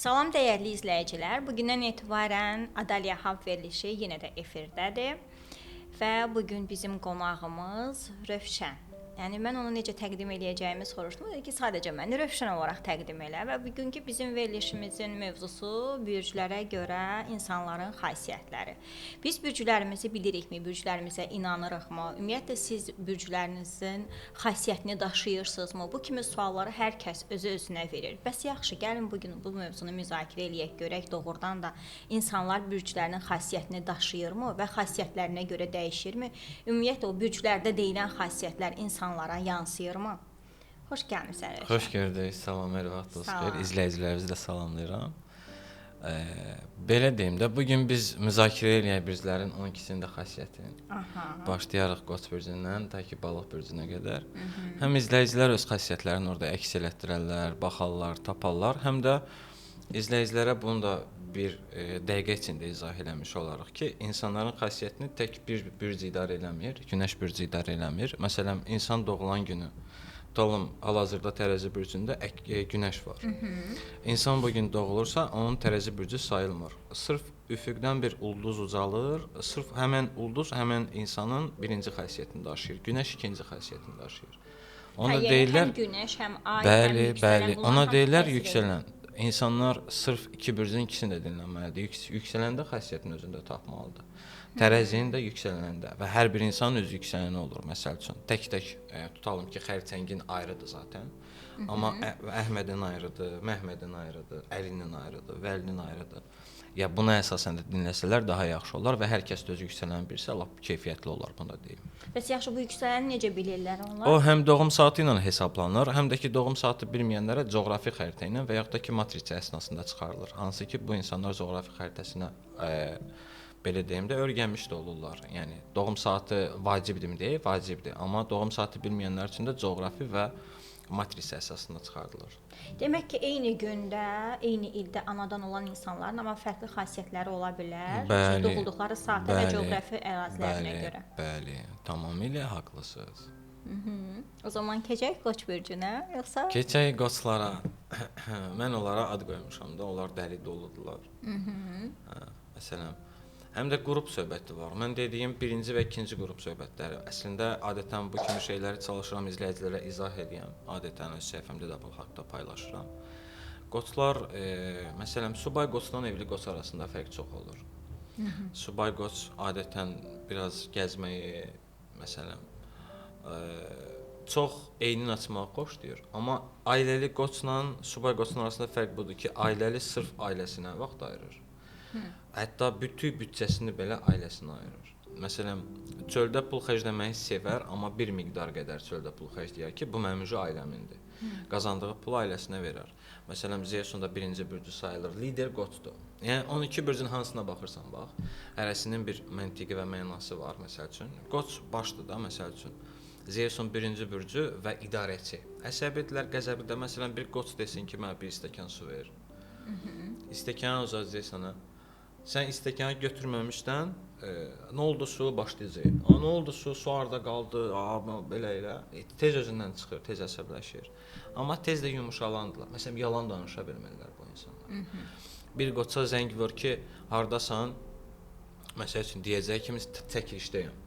Salam dəyərli izləyicilər. Bugündən etibarən Adaliya Hub verilişi yenə də efirdədir. Və bu gün bizim qonağımız Rövşən. Yəni mən onu necə təqdim eləyəcəyimi soruşdum. Dedi ki, sadəcə məni Rövşən olaraq təqdim elə və bugünkü bizim verilişimizin mövzusu bürclərə görə insanların xasiyyətləri. Biz bürclərimizi bilirikmi, bürclərimizə inanırıqmı? Ümumiyyətlə siz bürclərinizin xasiyyətini daşıyırsınızmı? Bu kimi sualları hər kəs özü-özünə verir. Bəs yaxşı, gəlin bu gün bu mövzunu müzakirə eləyək, görək doğrudan da insanlar bürclərinin xasiyyətini daşıyırmı və xasiyyətlərinə görə dəyişirmi? Ümumiyyətlə o bürclərdə deyilən xasiyyətlər insanlara yansıyırmı? Xoş gəlmisən Rövşən. Xoş gördük. Salam, hər vaxtınız xeyir. İzləyicilərimizi də salamlayıram. Belə deyim də, bu gün biz müzakirə eləyək bürclərin 12-sinin də xasiyyətini. Aha. Başlayarıq Qoç bürcündən ta ki Balıq bürcünə qədər. Həm izləyicilər öz xasiyyətlərini orada əks elətdirərlər, baxarlar, taparlar, həm də izləyicilərə bunu da bir dəqiqə içində izah eləmiş olarıq ki, insanların xasiyyətini tək bir bürc idarə eləmir, günəş bürcü idarə eləmir. Məsələn, insan doğulan günü, tutalım, hal-hazırda tərəzi bürcündə günəş var. İnsan bu gün doğulursa, onun tərəzi bürcü sayılmır. Sırf üfüqdən bir ulduz ucalır, sırf həmən ulduz həmən insanın birinci xasiyyətini daşıyır, günəş ikinci xasiyyətini daşıyır. Ona yəni deyirlər, həm günəş, həm ay, bəli, həm yüksələn, bəli. bunlar Ona hamısı deyirlər təsir edir. yüksələn. İnsanlar sırf iki bürcün ikisini də dinləməlidir. Yüksələndə xasiyyətini özündə tapmalıdır. Tərəzinin də yüksələndə və hər bir insanın öz yüksələni olur. Məsəl üçün, tək-tək tutalım ki, xərçəngin ayrıdır zaten. Amma Əhmədin ayrıdır, Məhmədin ayrıdır, Əlinin ayrıdır, Vəlinin ayrıdır. Ya buna əsasən də dinləsələr daha yaxşı olar və hər kəs də öz yüksələni bilsə, lap keyfiyyətli olar, bunu da deyim. Bəs yaxşı, bu yüksələni necə bilirlər onlar? O həm doğum saatı ilə hesablanır, həm də ki doğum saatı bilməyənlərə coğrafi xəritə ilə və yaxud da ki matrisa əsnasında çıxarılır. Hansı ki bu insanlar coğrafi xəritəsinə belə deyim də öyrənmiş də olurlar. Yəni doğum saatı vacibdirmi deyil, vacibdir. Amma doğum saatı bilməyənlər üçün də coğrafi və matrisa əsasında çıxarılır. Demək ki, eyni gündə, eyni ildə anadan olan insanların amma fərqli xasiyyətləri ola bilər. Bəli, doğulduqları saatə və bəli, coğrafi ərazilərinə bəli, görə. Bəli, tamamilə haqlısınız. O zaman keçək Qoç bürcünə, yoxsa? Keçək qoçlara. Mən onlara ad qoymuşam da, onlar dəli doludular. Hə, məsələn, həm də qrup söhbəti var. Mən dediyim birinci və ikinci qrup söhbətləri. Əslində adətən bu kimi şeyləri çalışıram izləyicilərə izah eləyəm. Adətən öz səhifəmdə də bu haqda paylaşıram. Qoçlar, məsələn, subay qoçla evli qoç arasında fərq çox olur. Subay qoç adətən biraz gəzməyi, məsələn, çox eynin açmağı xoşlayır. Amma ailəli qoçla subay qoçun arasında fərq budur ki, ailəli sırf ailəsinə vaxt ayırır. Hətta bütün büdcəsini belə ailəsinə ayırır. Məsələn, çöldə pul xərcləməyi sevər, amma bir miqdar qədər çöldə pul xərcləyər ki, bu mənim ailəmindir. Qazandığı pulu ailəsinə verər. Məsələn, Zeus-un da birinci bürcü sayılır. Lider qoçdur. Yəni 12 bürcün hansına baxırsan bax, hərəsinin bir məntiqi və mənası var, məsəl üçün. Qoç başdır da, məsəl üçün. Zeus-un birinci bürcü və idarəçi. Əsəbidirlər, qəzəblidirlər. Məsələn, bir qoç desin ki, mənə bir stəkan su ver. İstəkanı uzadacaq sana. Sən istəkanı götürməmişdən, nə oldu su başlayacaq. A, nə oldu su, su harda qaldı, a, belə elə. Tez özündən çıxır, tez əsəbləşir. Amma tez də yumuşalandılar. Məsələn, yalan danışa bilmirlər bu insanlar. Bir qoça zəng vur ki, hardasan? Məsəl üçün deyəcək ki, çəkilişdəyəm.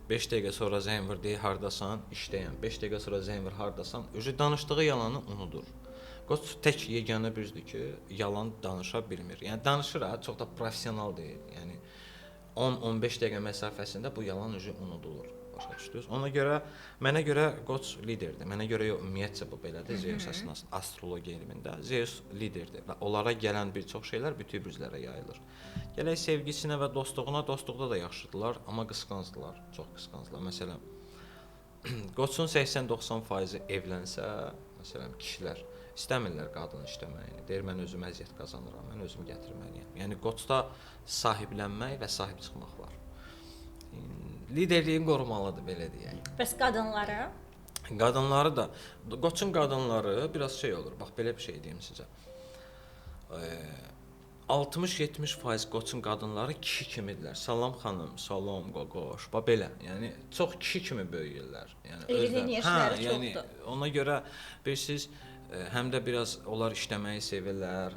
5 dəqiqə sonra zəng vur, deyir hardasan? İşdəyəm. 5 dəqiqə sonra zəng vur, hardasan? Özü danışdığı yalanı unudur. Qoç tək yeganə bürcdür ki, yalan danışa bilmir. Yəni danışır ha, çox da professional deyil. Yəni 10-15 dəqiqə məsafəsində bu yalan özü unudulur. Başa düşdünüz? Ona görə mənə görə Qoç liderdir. Mənə görə yox, ümumiyyətcə bu belədir. Zeus əsnasında, astrologiya elmində Zeus liderdir və onlara gələn bir çox şeylər bütün bürclərə yayılır. Gələk sevgisinə və dostluğuna, dostluqda da yaxşıdırlar, amma qısqancdılar, çox qısqancdılar. Məsələn, Qoçun 80-90% evlənsə, məsələn, kişilər istəmirlər qadın işləməyini. Deyir, mən özüm əziyyət qazanıram, mən özüm gətirməliyəm. Yəni qoçda sahiblənmək və sahib çıxmaq var. Liderliyin qorumalıdır, belə deyək. Bəs qadınları? Qadınları da, qoçun qadınları biraz şey olur. Bax, belə bir şey deyim sizə. 60-70% qoçun qadınları kişi kimidirlər. Salam xanım, salam qoqoş, bax belə. Yəni çox kişi kimi böyüyürlər. Yəni özləri. Hə, yəni ona görə bilirsiniz, həm də biraz onlar işləməyi sevirlər,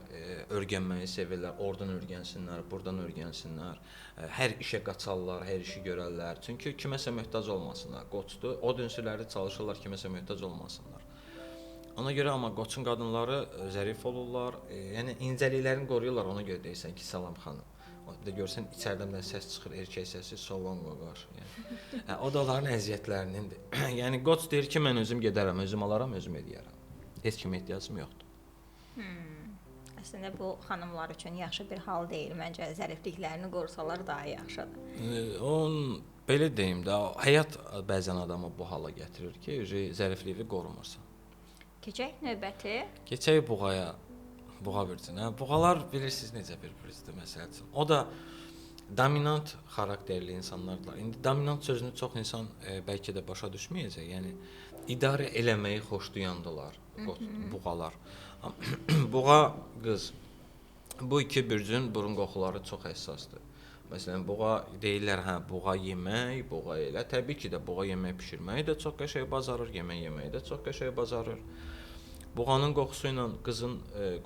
öyrənməyi sevirlər. Oradan öyrənsinlər, burdan öyrənsinlər. Hər işə qaçarlar, hər işi görərlər. Çünki kiməsə möhtac olmasınlar. Qoçdur. O dönsüləri çalışırlar kiməsə möhtac olmasınlar. Ona görə amma qoçun qadınları zərif olurlar. Yəni incəliklərini qoruyurlar. Ona görə deyirsən ki, salam xanım. O bir də görsən içəridən bir səs çıxır, erkək səsi, salam qoqar. Yəni o da onların əziyyətlərinindir. Yəni qoç deyir ki, mən özüm gedərəm, özüm alaram, özüm eləyərəm. Heç kimə ehtiyacım yoxdur. Əslində bu xanımlar üçün yaxşı bir hal deyil. Məncə zərifliklərini qorusalar daha yaxşıdır. On belə deyim də, həyat bəzən adamı bu hala gətirir ki, zərifliyi qorumursan. Keçək növbəti. Keçək buğaya. Buğa bürcünə. Buğalar bilirsiniz necə bir bürcdür məsəl üçün. O da dominant xarakterli insanlardılar. İndi dominant sözünü çox insan bəlkə də başa düşməyəcək. Yəni idarə eləməyi xoşlayandılar buğalar. Buğa qız. Bu iki bürcün burun qoxuları çox həssasdır. Məsələn, buğa deyirlər, hə, buğa yemək, buğa elə. Təbii ki də buğa yemək bişirməyi də çox qəşəng bacarır, yemək yeməyi də çox qəşəng bacarır. Buğanın qoxusu ilə qızın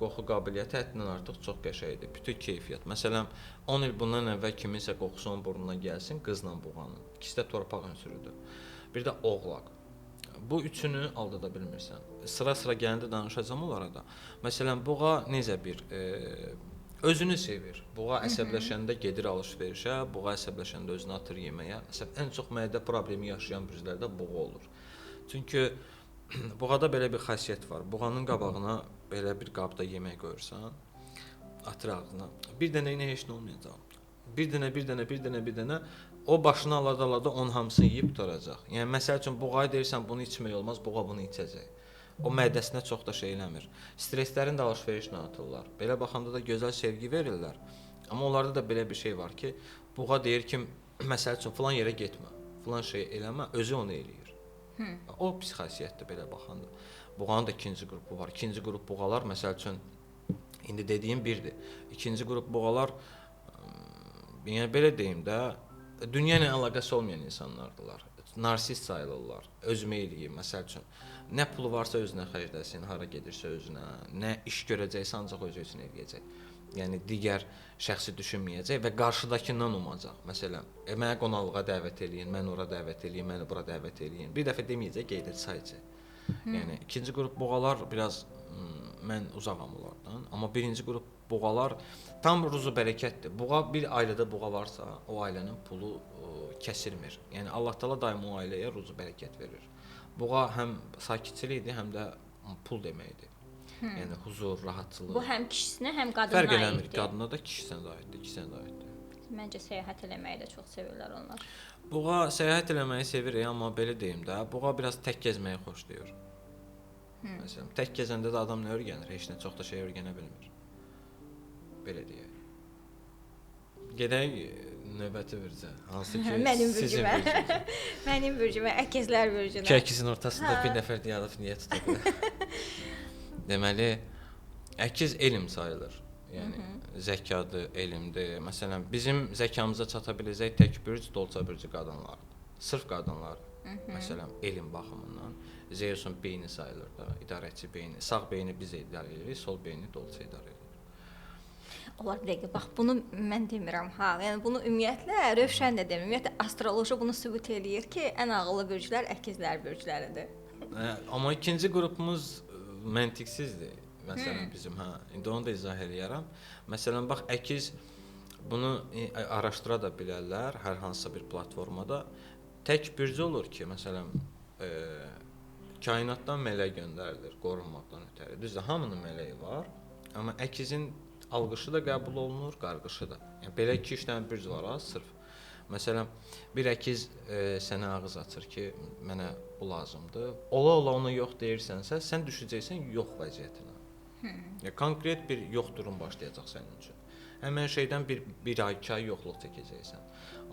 qoxu qabiliyyəti həddindən artıq çox qəşəngdir. Bütün keyfiyyət. Məsələn, 10 il bundan əvvəl kiminsə qoxusu onun burnuna gəlsin, qızla buğanın. İkisi də torpaq ünsürüdür. Bir də oğlaq. Bu üçünü aldada bilmirsən. Sıra-sıra gələndə danışacağam onlara da. Məsələn, buğa necə bir özünü sevir. Buğa əsəbləşəndə gedir alış-verişə, buğa əsəbləşəndə özünü atır yeməyə. Məsələn, ən çox mədə problemi yaşayan bürclərdə buğa olur. Çünki buğada belə bir xasiyyət var. Buğanın qabağına belə bir qabda yemək qoyursan, atır ağzına. Bir dənə ilə heç nə olmayacaq. Bir dənə, bir dənə, bir dənə, bir dənə o başına alada-alada onun hamısını yeyib qurtaracaq. Yəni məsəl üçün buğaya deyirsən bunu içmək olmaz, buğa bunu içəcək. O mədəsinə çox da şey eləmir. Stresslərini də alış-verişlə atırlar. Belə baxanda da gözəl sevgi verirlər. Amma onlarda da belə bir şey var ki, buğa deyir ki, məsəl üçün filan yerə getmə, filan şey eləmə, özü onu eləyir. O pis xasiyyətdir belə baxanda. Buğanın da ikinci qrupu var. İkinci qrup buğalar məsəl üçün indi dediyim birdir. İkinci qrup buğalar yəni belə deyim də, dünya ilə əlaqəsi olmayan insanlardılar. Narsist sayılırlar. Özümə eləyim, məsəl üçün. Nə pulu varsa özünə xərcləsin, hara gedirsə özünə, nə iş görəcəksə ancaq özü üçün eləyəcək. Yəni digər şəxsi düşünməyəcək və qarşıdakından umacaq. Məsələn, mənə qonaqlığa dəvət eləyin, mən ora dəvət eləyin, məni bura dəvət eləyin. Bir dəfə deməyəcək, qeydə sayacaq. Yəni ikinci qrup buğalar biraz mən uzağam onlardan, amma birinci qrup buğalar tam ruzu bərəkətdir. Buğa bir ailədə buğa varsa, o ailənin pulu kəsilmir. Yəni Allah Taala daim o ailəyə ruzu bərəkət verir. Buğa həm sakitçilikdir, həm də pul deməkdir. Yəni huzur, rahatçılıq. Bu həm kişisinə, həm qadına aiddir. Fərq eləmir, qadına da, kişisinə də aiddir, ikisinə də aiddir. Məncə səyahət eləməyi də çox sevirlər onlar. Buğa səyahət eləməyi sevir, amma belə deyim də, buğa biraz tək gəzməyi xoşlayır. Məsələn, tək gəzəndə də adam nə öyrənir? Heç nə, çox da şey öyrənə bilmir. Belə deyək. Gedək növbəti bürcə. Hansı ki, mənim sizin bürcümə. bürcünüz. Mənim bürcümə, əkizlər bürcünə. İki əkizin ortasında bir nəfər dayanıb niyə tuta bilər? Deməli, əkiz elm sayılır. Yəni zəkadır, elmdir. Məsələn, bizim zəkamıza çata biləcək tək bürc dolça bürcü qadınlardır. Sırf qadınlar. Məsələn, elm baxımından Zeusun beyni sayılır da, idarəçi beyni. Sağ beyni biz idarə edirik, sol beyni dolça idarə edir. Olar bir dəqiqə, bax bunu mən demirəm ha. Yəni bunu ümumiyyətlə Rövşən də demir. Ümumiyyətlə astroloji bunu sübut eləyir ki, ən ağıllı bürclər əkizlər bürcləridir. Amma ikinci qrupumuz məntiqsizdir. Məsələn bizim hə, indi onu da izah eləyərəm. Məsələn bax əkiz bunu araşdıra da bilərlər hər hansısa bir platformada. Tək bürcü olur ki, məsələn, kainatdan mələk göndərilir qorunmaqdan ötəri. Düzdür, hamının mələyi var, amma əkizin alqışı da qəbul olunur, qarğışı da. Yəni belə 2-3 dənə bürc var ha, sırf. Məsələn, bir əkiz sənə ağız açır ki, mənə bu lazımdır. Ola-ola ona yox deyirsənsə, sən düşəcəksən yox vəziyyətinə. Yəni konkret bir yox durum başlayacaq sənin üçün. Həmən şeydən bir ay, 2 ay yoxluq çəkəcəksən.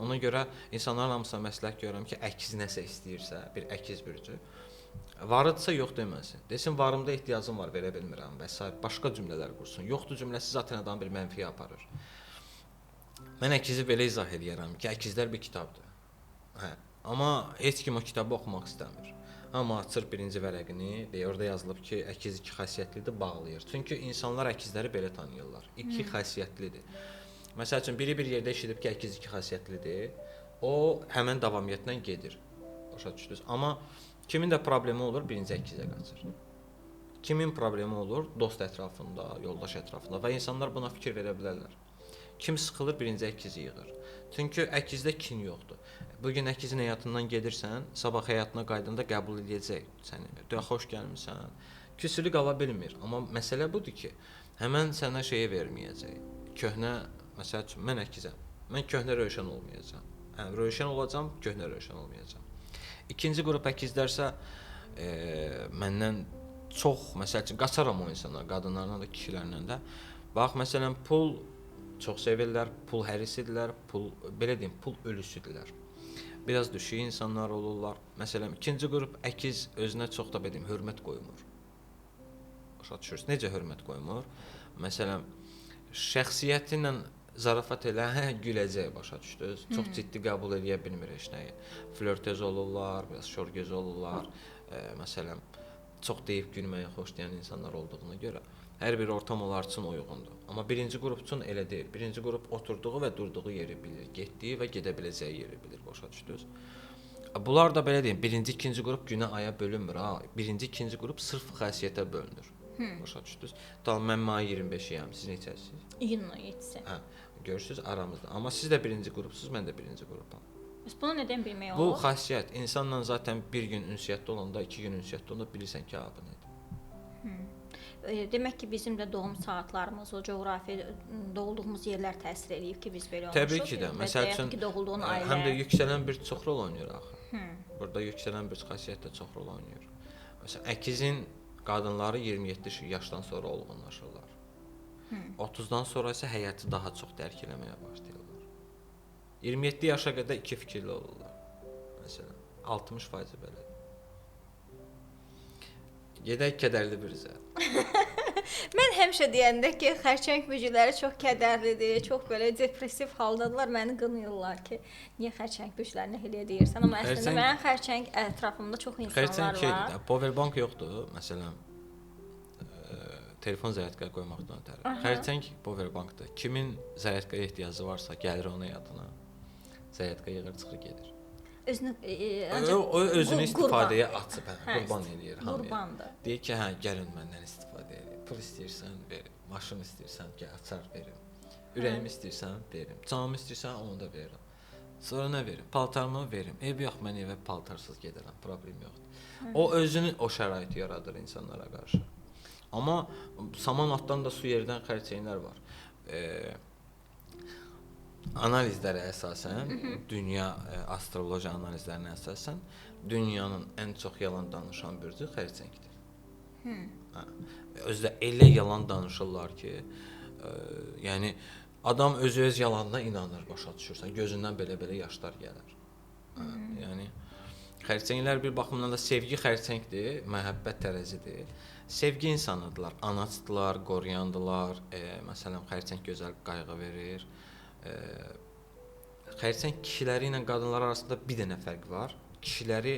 Ona görə insanların hamısına məsləhət görürəm ki, əkiz nəsə istəyirsə, bir əkiz bürcü, Varıdsa yox deməsin. Desin varımda ehtiyacım var, verə bilmirəm və sair başqa cümlələr qursun. Yoxdur cümləsi zaten adamı bir mənfiyə aparır. Mən əkizi belə izah eləyərəm ki, əkizlər bir kitabdır. Hə, amma heç kim o kitabı oxumaq istəmir. Amma açır birinci vərəqini, deyir orada yazılıb ki, əkiz iki xasiyyətlidir, bağlayır. Çünki insanlar əkizləri belə tanıyırlar. İki xasiyyətlidir. Məsəl üçün biri bir yerdə eşidib ki, əkiz iki xasiyyətlidir, o həmən davamiyyətlə gedir. Başa düşdünüz? Amma kimin də problemi olur, birinci əkizə qaçır. Kimin problemi olur, dost ətrafında, yoldaş ətrafında və insanlar buna fikir verə bilərlər. Kim sıxılır, birinci əkizi yığır. Çünki əkizdə kin yoxdur. Bu gün əkizin həyatından gedirsən, sabah həyatına qayıdanda qəbul edəcək səni. Deyir, xoş gəlmisən. Küsülü qala bilmir. Amma məsələ budur ki, həmən sənə şeyi verməyəcək. Köhnə, məsəl üçün mən əkizəm. Mən köhnə Rövşən olmayacağam. Hə, Rövşən olacağam, köhnə Rövşən olmayacağam. İkinci qrup əkizlərsə məndən çox, məsəl üçün qaçaram o insanlar, qadınlarla da, kişilərlə də. Bax, məsələn, pul çox sevirlər, pul hərisidirlər, pul, belə deyim, pul ölüsüdürlər. Biraz düşük insanlar olurlar. Məsələn, ikinci qrup əkiz özünə çox da belə deyim, hörmət qoymur. Başa düşürsünüz? Necə hörmət qoymur? Məsələn, şəxsiyyəti ilə zarafat elə, hə, güləcək, başa düşdünüz? Çox ciddi qəbul eləyə bilmir heç nəyi. Flörtöz olurlar, biraz şorgöz olurlar. Məsələn, çox deyib gülməyi xoşlayan insanlar olduğuna görə hər bir ortam onlar üçün uyğundur. Amma birinci qrup üçün elə deyil. Birinci qrup oturduğu və durduğu yeri bilir, getdiyi və gedə biləcəyi yeri bilir, başa düşdünüz? Bunlar da belə deyim, birinci, ikinci qrup günə aya bölünmür ha. Birinci, ikinci qrup sırf xasiyyətə bölünür. Başa düşdünüz? Tamam, mən may 25-iyəm, siz neçəsiniz? İyunun 7-si. Hə, görürsüz aramızda. Amma siz də birinci qrupsuz, mən də birinci qrupam. Bəs bunu nədən bilmək olur? Bu xasiyyət insanla zaten bir gün ünsiyyətdə olanda, iki gün ünsiyyətdə olanda bilirsən ki, ha, bu nədir? Demək ki, bizim də doğum saatlarımız, o coğrafi doğulduğumuz yerlər təsir eləyib ki, biz belə olmuşuq. Təbii ki də. Məsəl üçün, ki, doğulduğun ailə... həm də yüksələn bir çox rol oynayır axı. Burada yüksələn bir xasiyyət də çox rol oynayır. Məsələn, əkizin qadınları 27 yaşdan sonra olğunlaşırlar. 30-dan sonra isə həyatı daha çox dərk eləməyə başlayırlar. 27 yaşa qədər iki fikirli olurlar. Məsələn, 60% belədir. Gedək kədərli bürcə. Mən həmişə deyəndə ki, xərçəng bürcləri çox kədərlidir, çox belə depressiv haldadılar, məni qınayırlar ki, niyə xərçəng bürclərinə elə deyirsən? Amma əslində mənim xərçəng ətrafımda çox insanlar xərçəng var. Xərçəng şeydir, powerbank yoxdur, məsələn, telefon zaryadkaya qoymaqdan ötəri. Xərçəng powerbankdır. Kimin zaryadkaya ehtiyacı varsa, gəlir onun həyatına. Zaryadka yığır, çıxır, gedir. Özünü ancaq o özünü istifadəyə açıb, hə, qurban eləyir hamıya. Qurbandır. Deyir ki, hə, gəlin məndən istifadə eləyin. Pul istəyirsən, verim. Maşın istəyirsən, gəl açar verim. Ürəyimi istəyirsən, verim. Canımı istəyirsən, onu da verirəm. Sonra nə verim? Paltarımı verim. Eybi yox, mən evə paltarsız gedirəm, problem yoxdur. O özünü o şəraiti yaradır insanlara qarşı. Amma saman atdan da su yerdən xərçənglər var. Analizlərə əsasən, dünya astroloji analizlərinə əsasən dünyanın ən çox yalan danışan bürcü xərçəngdir. Hə. Özü də elə yalan danışırlar ki, yəni adam özü öz yalanına inanır, başa düşürsən, gözündən belə-belə yaşlar gəlir. Hə, yəni xərçənglər bir baxımdan da sevgi xərçəngdir, məhəbbət tərəzidir. Sevgi insanıdırlar, anaçdılar, qoruyandılar. Məsələn, xərçəng gözəl qayğı verir. Xərçəng kişiləri ilə qadınlar arasında bir dənə fərq var. Kişiləri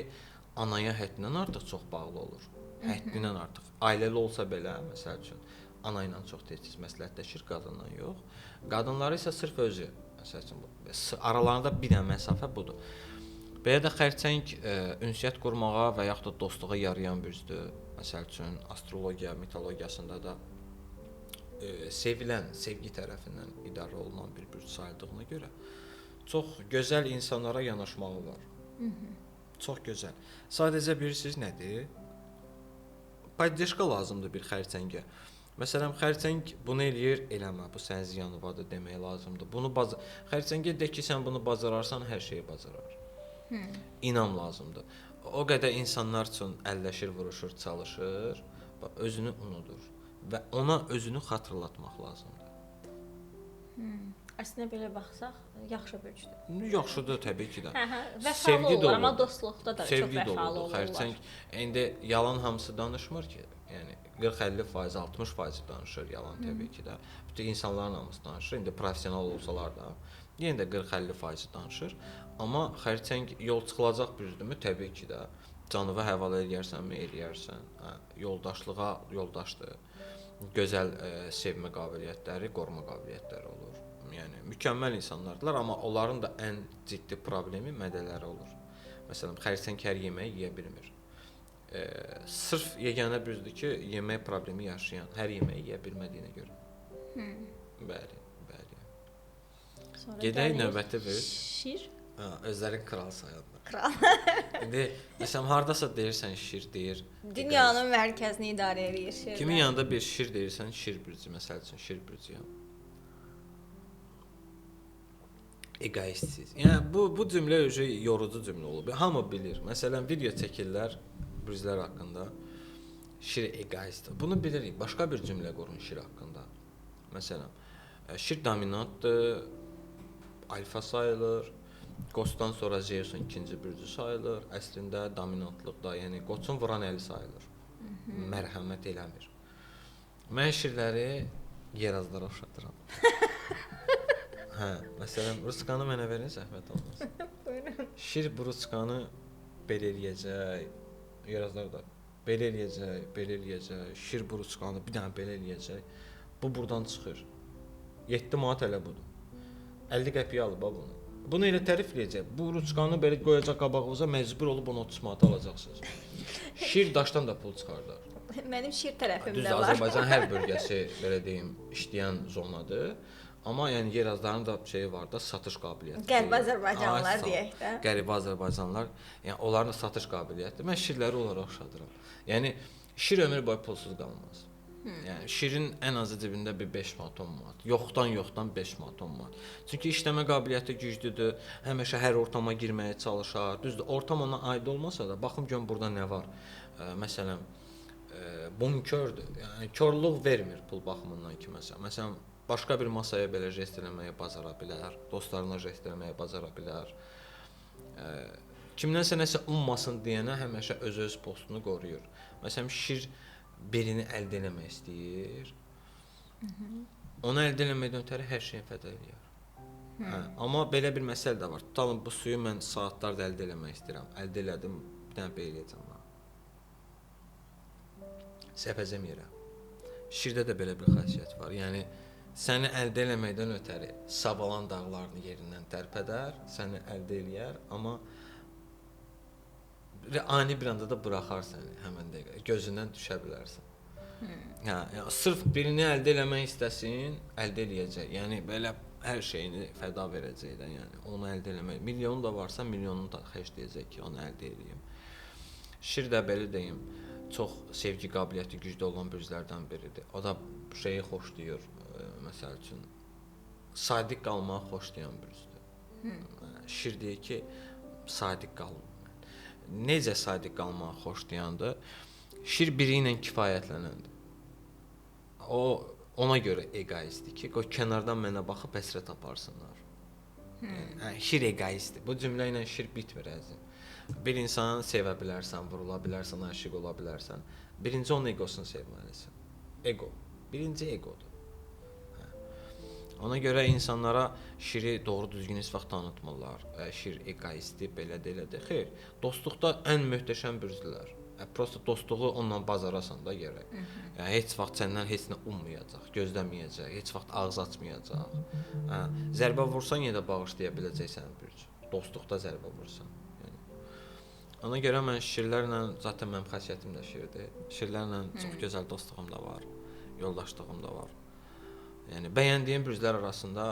anaya həddindən artıq çox bağlı olur. Həddindən artıq. Ailəli olsa belə, məsəl üçün, ana ilə çox tez-tez məsləhətləşir, qadınla yox. Qadınları isə sırf özü, məsəl üçün, aralarında bir dənə məsafə budur. Belə də xərçəng ünsiyyət qurmağa və yaxud da dostluğa yarayan bürcdür. Məsəl üçün, astrologiya, mitologiyasında da sevilən, sevgi tərəfindən idarə olunan bir bürc sayıldığına görə çox gözəl insanlara yanaşmağı var. Çox gözəl. Sadəcə bilirsiniz nədir? Poddeşka lazımdır bir xərçəngə. Məsələn, xərçəng bunu eləyir, eləmə, bu sənin ziyanıvadır demək lazımdır. Bunu xərçəngə de ki, sən bunu bacararsan, hər şeyi bacarar. İnam lazımdır. O qədər insanlar üçün əlləşir, vuruşur, çalışır, özünü unudur. Və ona özünü xatırlatmaq lazımdır. Əslində belə baxsaq, yaxşı bürcdür. Yaxşıdır təbii ki də. Hə, vəfalı olur, amma dostluqda da çox vəfalı olurlar. Xərçəng indi yalan hamısı danışmır ki. Yəni 40-50%, 60% danışır yalan təbii ki də. Bütün insanların hamısı danışır. İndi professional olsalar da yenə də 40-50% danışır. Amma xərçəng yol çıxılacaq bürcdürmü? Təbii ki də. Canını həvalə eləyərsənmi? Eləyərsən. Hə, yoldaşlığa yoldaşdır. Gözəl sevmə qabiliyyətləri, qoruma qabiliyyətləri olur. Yəni mükəmməl insanlardılar, amma onların da ən ciddi problemi mədələri olur. Məsələn, xərçəng hər yeməyi yeyə bilmir. Sırf yeganə bürcdür ki, yemək problemi yaşayan, hər yeməyi yeyə bilmədiyinə görə. Bəli, bəli. Sonra gedək növbəti bürc. Şir. Hə, özlərini kral sayanlar. Kral. İndi məsələn hardasa deyirsən şir deyir. Dünyanın mərkəzini idarə eləyir şirlər. Kimin yanında bir şir deyirsən, şir bürcü məsəl üçün şir bürcüyəm. Egoistsiz. Yəni bu cümlə öcü yorucu cümlə olub. Hamı bilir. Məsələn video çəkirlər bürclər haqqında. Şir egoistdir. Bunu bilirik. Başqa bir cümlə qurun şir haqqında. Məsələn, şir dominantdır, alfa sayılır. Qoçdan sonra Zeus'un ikinci bürcü sayılır. Əslində dominantlıqda, yəni qoçun vuran əli sayılır. Mərhəmət eləmir. Mən şirləri yerazlara oxşadıram. Hə, məsələn, ruçkanı mənə verin, zəhmət olmaz. Buyurun. Şir bu ruçkanı belə eləyəcək, yerazlar da belə eləyəcək, belə eləyəcək. Şir bu ruçkanı bir dənə belə eləyəcək. Bu burdan çıxır. 7 manat elə budur. 50 qəpiyə alıb ha bunu. Bunu elə tərifləyəcək. Bu ruçkanı belə qoyacaq qabağınıza, məcbur olub onu 30 manata alacaqsınız. Şir daşdan da pul çıxardar. Mənim şir tərəfimdə Düzdür, var. Azərbaycan hər bölgəsi belə deyim, işləyən zonadır. Amma yəni yerazların da şeyi var da, satış qabiliyyəti. Qərbi Azərbaycanlılar deyək də. Qərbi Azərbaycanlılar, yəni onların da satış qabiliyyəti. Mən şirləri onlara oxşadıram. Yəni şir ömür boyu pulsuz qalmaz. Yəni şirin ən azı cibində bir 5 manat, 10 manat. Yoxdan 5 manat, 10 manat. Çünki işləmə qabiliyyəti güclüdür. Həmişə hər ortama girməyə çalışar. Düzdür, ortam ona aid olmasa da, baxım görüm burada nə var. Məsələn, bonkördür. Yəni korluq vermir pul baxımından kiməsə. Məsələn, başqa bir masaya belə jest eləməyə bacara bilər, dostlarına jest eləməyə bacara bilər. Kimdənsə nəsə ummasın deyənə həmişə öz postunu qoruyur. Məsələn, şir birini əldə eləmək istəyir. Onu əldə eləməkdən ötəri hər şeyini fəda eləyər. Hə, amma belə bir məsələ də var. Tutalım bu suyu mən saatlarda əldə eləmək istəyirəm. Əldə elədim, bir dənə belə eləyəcəm. Səpəcəm yerə. Şirdə də belə bir xasiyyət var. Yəni səni əldə eləməkdən ötəri Savalan dağlarını yerindən tərpədər, səni əldə eləyər, amma ani bir anda da buraxar səni həmən dəqiqə. Gözündən düşə bilərsən. Hə, yəni sırf birini əldə eləmək istəsin, əldə eləyəcək. Yəni belə hər şeyini fəda verəcək də, yəni onu əldə eləmək. Milyonu da varsa milyonunu da xərcləyəcək ki, onu əldə eləyim. Şir də belə deyim, çox sevgi qabiliyyəti güclü olan bürclərdən biridir. O da şeyi xoşlayır, məsəl üçün sadiq qalmağı xoşlayan bürcdür. Şir deyir ki, sadiq qal. Necə sadiq qalmağı xoşlayandır? Şir biri ilə kifayətlənəndir. O ona görə egoistdir ki, qoy kənardan mənə baxıb həsrət aparsınlar. Yəni şir egoistdir. Bu cümlə ilə şir bitmir əzizim. Bir insanı sevə bilərsən, vurula bilərsən, aşiq ola bilərsən. Birinci onun egosunu sevməlisən. Ego. Birinci egodur. Hə. Ona görə insanlara şiri doğru düzgün heç vaxt tanıtmırlar. Şir egoistdir, belədir, elədir. Xeyr, dostluqda ən möhtəşəm bürcdülər. Prosta dostluğu onunla bazarasan da gərək. Yəni heç vaxt səndən heç nə ummayacaq, gözləməyəcək, heç vaxt ağız açmayacaq. Hə, zərbə vursan yenə də bağışlaya biləcək səni bürc. Dostluqda zərbə vursan. Yəni ona görə mən şirlərlə, zaten mənim xasiyyətim də şirdir. Şirlərlə çox gözəl dostluğum da var, yoldaşlığım da var. Yəni bəyəndiyim bürclər arasında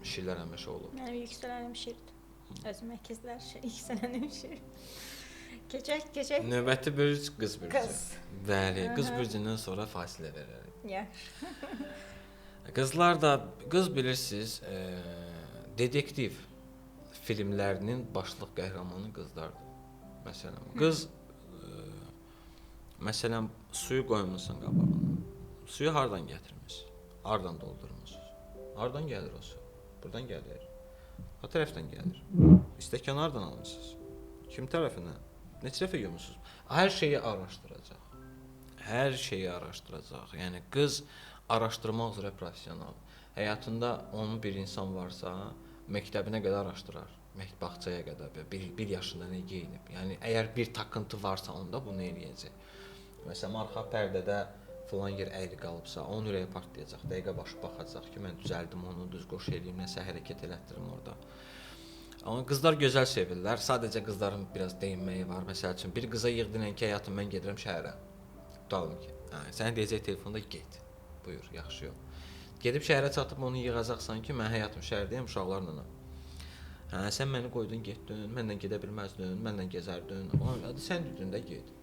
şirlər həmişə olub. Mənim yüksələnim şirdir. Özüm əkizlər, yüksələnim şir. Keçək. Növbəti bürc qız bürcü. Qız. Bəli, qız bürcündən sonra fasilə verərik. Yaxşı. Qızlar da, qız bilirsiniz, detektiv filmlərinin başlıq qəhrəmanı qızlardır. Məsələn, qız məsələn suyu qoymusan qabağına. Suyu hardan gətirmisən? Hardan doldurmusunuz? Hardan gəlir o su? Burdan gəlir. Ha tərəfdən gəlir. İstəkan hardan almısınız? Kim tərəfindən? Neçə dəfə yumusunuz? Hər şeyi araşdıracaq. Hər şeyi araşdıracaq. Yəni qız araşdırmaq üzrə professional. Həyatında onun bir insan varsa, məktəbinə qədər araşdırar. Bağçaya qədər, bir yaşında nə geyinib. Yəni əgər bir takıntı varsa onda bunu eləyəcək. Məsələn, arxa pərdədə filan yer əyri qalıbsa, onun ürəyi partlayacaq, dəqiqə başı baxacaq ki, mən düzəldim onu, düz qoş eləyim, nəsə hərəkət elətdirim orada. Amma qızlar gözəl sevirlər. Sadəcə qızların biraz deyinməyi var. Məsəl üçün, bir qıza yığ denən ki, həyatım, mən gedirəm şəhərə. Tutalım ki, hə, sənə deyəcək telefonda get. Buyur, yaxşı yol. Gedib şəhərə çatıb onu yığacaqsan ki, mən həyatım şəhərdəyəm, uşaqlarla. Hə, sən məni qoydun, getdin, mənlə gedə bilməzdin, mənlə gəzərdin. Hadi sən dedin də get.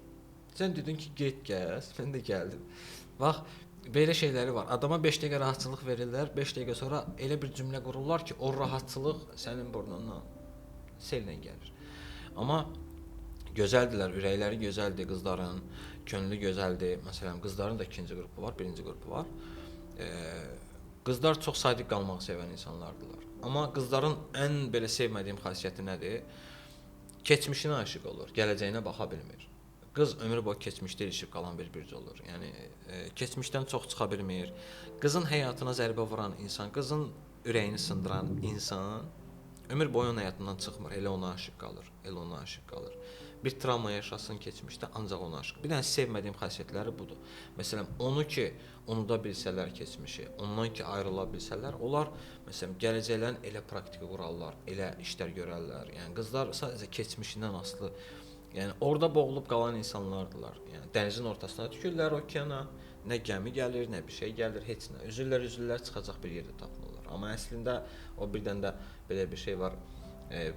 Sən dedin ki, get gəz, mən də gəldim. Bax, belə şeyləri var. Adama 5 dəqiqə rahatçılıq verirlər, 5 dəqiqə sonra elə bir cümlə qururlar ki, o rahatçılıq sənin burnundan sellə gəlir. Amma gözəldilər, ürəkləri gözəldir qızların, könlü gözəldir. Məsələn, qızların da ikinci qrupu var, birinci qrupu var. Qızlar çox sadiq qalmağı sevən insanlardılar. Amma qızların ən belə sevmədiyim xasiyyəti nədir? Keçmişinə aşiq olur, gələcəyinə baxa bilmir. Qız ömrü boyu keçmişdə ilişib qalan bir bürc olur. Yəni keçmişdən çox çıxa bilmir. Qızın həyatına zərbə vuran insan, qızın ürəyini sındıran insan ömür boyu onun həyatından çıxmır. Elə ona aşiq qalır, elə ona aşiq qalır. Bir travma yaşasın keçmişdə, ancaq ona aşiq. Bir dənə sevmədiyim xasiyyətləri budur. Məsələn, onu ki unuda bilsələr keçmişi, ondan ki ayrıla bilsələr, onlar məsələn gələcəklərin elə praktika qurarlar, elə işlər görərlər. Yəni qızlar sadəcə keçmişindən asılı. Yəni orada boğulub qalan insanlardılar. Yəni dənizin ortasına tükürlər okeana, nə gəmi gəlir, nə bir şey gəlir, heç nə. Üzürlər, üzürlər, çıxacaq bir yerdə tapmırlar. Amma əslində o birdən də belə bir şey var.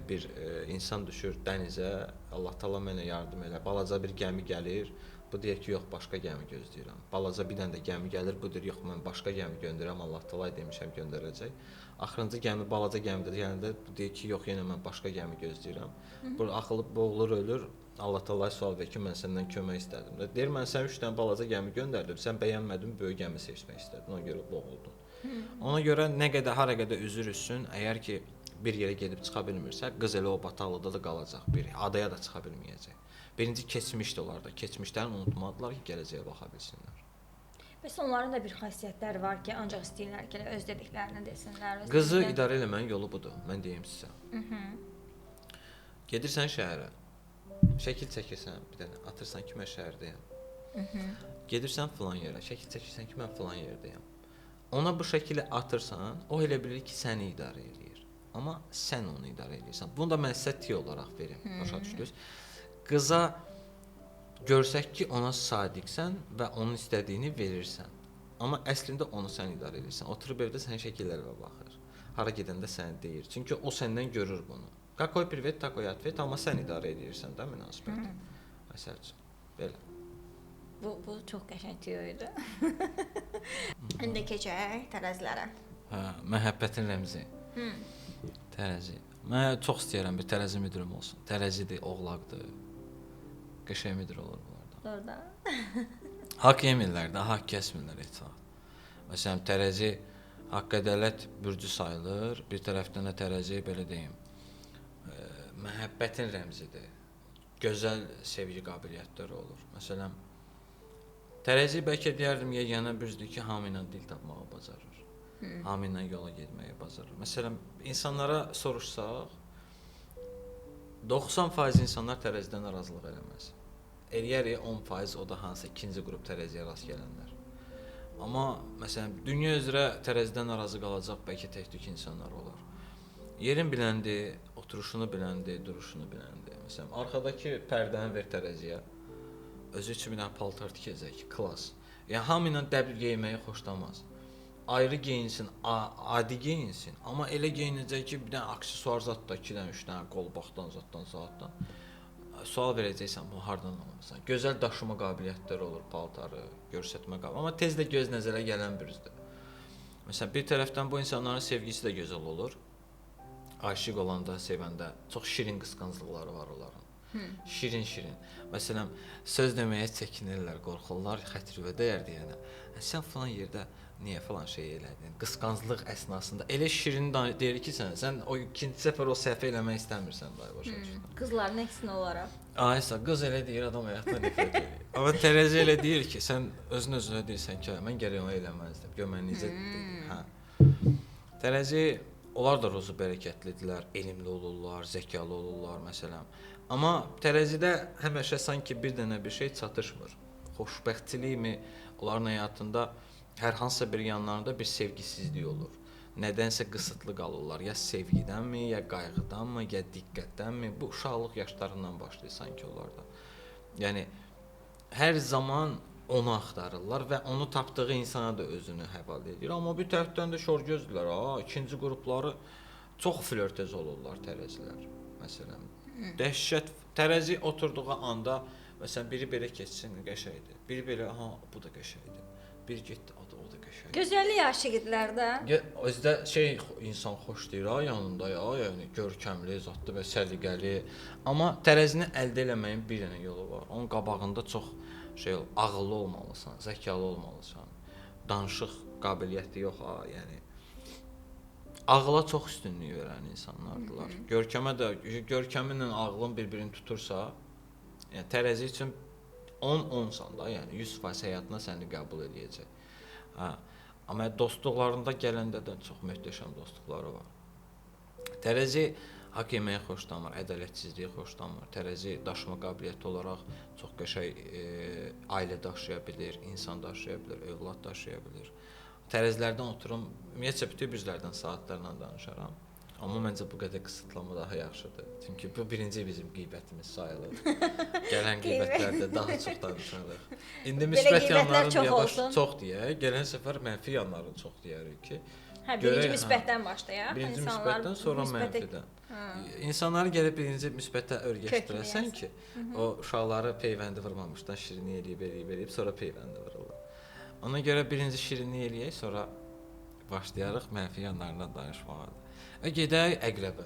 Bir insan düşür dənizə, Allah Taala mənə yardım elə. Balaca bir gəmi gəlir. Bu deyir ki, yox, başqa gəmi gözləyirəm. Balaca bir dənə də gəmi gəlir, bu deyir, yox, mən başqa gəmi göndərirəm, Allah Taala demişəm göndərəcək. Axırıncı gəmi balaca gəmidir, gələndə bu deyir ki, yox, yenə mən başqa gəmi gözləyirəm. Bu axılıb boğulur, ölür. Allah Taala sual verir ki, mən səndən kömək istədim. Deyir, mən sənə 3 dənə balaca gəmi göndərdim, sən bəyənmədin, böyük gəmi seçmək istədin, ona görə boğuldun. Ona görə nə qədər hara qədər üzür üssün, əgər ki bir yerə gedib çıxa bilmirsə, qız elə o bataqlıqda da qalacaq, bir adaya da çıxa bilməyəcək. Birinci keçmişdir onlarda. Keçmişlərini unutmadılar ki, gələcəyə baxa bilsinlər. Bəs onların da bir xasiyyətləri var ki, ancaq istəyirlər ki, öz dediklərini desinlər. Öz Qızı idarə eləmənin yolu budur, mən deyim sizə. Gedirsən şəhərə, şəkil çəkirsən, bir dənə atırsan ki, mən şəhərdəyəm. Gedirsən filan yerə, şəkil çəkirsən ki, mən filan yerdəyəm. Ona bu şəkili atırsan, o elə bilir ki, səni idarə eləyir. Amma sən onu idarə eləyirsən. Bunu da mən sizə tiy olaraq verim, başa düşdünüz? Qıza görsək ki, ona sadiqsən və onun istədiyini verirsən. Amma əslində onu sən idarə edirsən. Oturub evdə sənin şəkillərinə baxır. Hara gedəndə səni deyir. Çünki o səndən görür bunu. Kakoy privet, takoy atvet, amma sən idarə edirsən də münasibəti. Məsəl üçün, belə. Bu çox qəşəng tüyo idi. İndi keçək tərəzilərə. Hə, məhəbbətin rəmzi. Tərəzi. Mən çox istəyirəm bir tərəzi müdürüm olsun. Tərəzidir, oğlaqdır. Qəşəng müdür olur bunlardan. Doğrudan. Haqq yemirlər də, haqq kəsmirlər heç vaxt. Məsələn, tərəzi haqq ədalət bürcü sayılır. Bir tərəfdən də tərəzi, belə deyim, məhəbbətin rəmzidir. Gözəl sevgi qabiliyyətləri olur. Məsələn, tərəzi bəlkə deyərdim yeganə bürcdür ki, hamı ilə dil tapmağı bacarır. Hamı ilə yola getməyi bacarır. Məsələn, insanlara soruşsaq, 90% insanlar tərəzidən narazılıq eləməz. Eləyərik 10%, o da hansısa ikinci qrup tərəziyə rast gələnlər. Amma məsələn, dünya üzrə tərəzidən narazı qalacaq bəlkə tək-tük insanlar olar. Yerin biləndir, oturuşunu biləndir, duruşunu biləndir. Məsələn, arxadakı pərdəni ver tərəziyə. Özü üçün bir dənə paltar tikəcək, klas. Yəni hamı ilə dəbil geyinməyi xoşlamaz. Ayrı geyinsin, adi geyinsin, amma elə geyinəcək ki, bir dənə aksesuar zat da, 2 dənə, 3 dənə qolbaqdan, zatdan, saatdan. Sual verəcəksən, bu hardan almısan? Gözəl daşıma qabiliyyətləri olur, paltarı, göstərmə qabiliyyəti. Amma tez də göz nəzərə gələn biridir. Məsələn, bir tərəfdən bu insanların sevgisi də gözəl olur. Aşiq olanda, sevəndə çox şirin qısqanclıqları var onların. Şirin-şirin. Məsələn, söz deməyə çəkinirlər, qorxurlar, xətrüvə dəyər deyənə. Sən falan yerdə niyə falan şey elədin? Qısqanclıq əsnasında elə şirin deyir ki, sən o ikinci səfər o səhvi eləmək istəmirsən dayı, başa düşürsən. Qızların əksinə olaraq. Aysa, qız elə deyir, adam həyatdan nifrət edir. Amma tərəzi elə deyir ki, sən özün özünə deyirsən ki, mən gərək onu eləməzdim. Gör mən necə dedim. Hə. Tərəzi onlar da ruzu bərəkətlidirlər, elmli olurlar, zəkalı olurlar məsələn. Amma tərəzidə həmişə sanki bir dənə bir şey çatışmır. Xoşbəxtçilikmi onların həyatında hər hansısa bir yanlarında bir sevgisizlik olur. Nədənsə qısıtlı qalırlar. Ya sevgidənmi, ya qayğıdanmı, ya diqqətdənmi? Bu uşaqlıq yaşlarından başlayır sanki onlarda. Yəni hər zaman onu axtarırlar və onu tapdığı insana da özünü həvalə edir. Amma bir tərəfdən də şorgözdürlər. Ha, ikinci qrupları çox flörtez olurlar tərəzilər. Məsələn, dəhşət tərəzi oturduğu anda məsələn biri belə keçsin, qəşəngdir. Biri belə, aha, bu da qəşəngdir. Bir getdi, o da qəşəngdir. Gözəllik aşiqidirlər də. Özdə şey insan xoşlayır ha yanında ya, yəni görkəmli, zadlı və səliqəli. Amma tərəzini əldə eləməyin bir dənə yolu var. Onun qabağında çox şey ağıllı olmalısan, zəkalı olmalısan. Danışıq qabiliyyəti yox ha, yəni ağıla çox üstünlük verən insanlardılar. Görkəmə də görkəminlə ağlın bir-birini tutursa, yəni tərəzi üçün 10-10-san da, yəni 100% həyatına səni qəbul eləyəcək. Hə. Amma dostluqlarında gələndə də çox möhtəşəm dostluqları var. Tərəzi haqq yeməyi xoşlamır, ədalətsizliyi xoşlamır. Tərəzi daşıma qabiliyyəti olaraq çox qəşəng ailə daşıya bilir, insan daşıya bilir, övlad daşıya bilir. Tərəzilərdən oturum, ümumiyyətcə bütün büzlərdən saatlarla danışaram. Amma məncə bu qədər qısıtlama daha yaxşıdır. Çünki bu birinci bizim qeybətimiz sayılır. Gələn qeybətlərdə daha çox danışarıq. İndi müsbət yanlarını yavaş çox deyək, gələn səfər mənfi yanlarını çox deyərik ki. Hə, birinci müsbətdən başlayaq. Birinci müsbətdən, sonra mənfidən. İnsanları gəlib birinci müsbətə örgəşdirəsən ki, o uşaqları peyvəndi vurmamışdan şirinlik eləyib, eləyib, eləyib, sonra peyvəndi vururlar. Ona görə birinci şirinlik eləyək, sonra başlayarıq mənfi yanlarından danışmağa. Və gedək əqrəbə.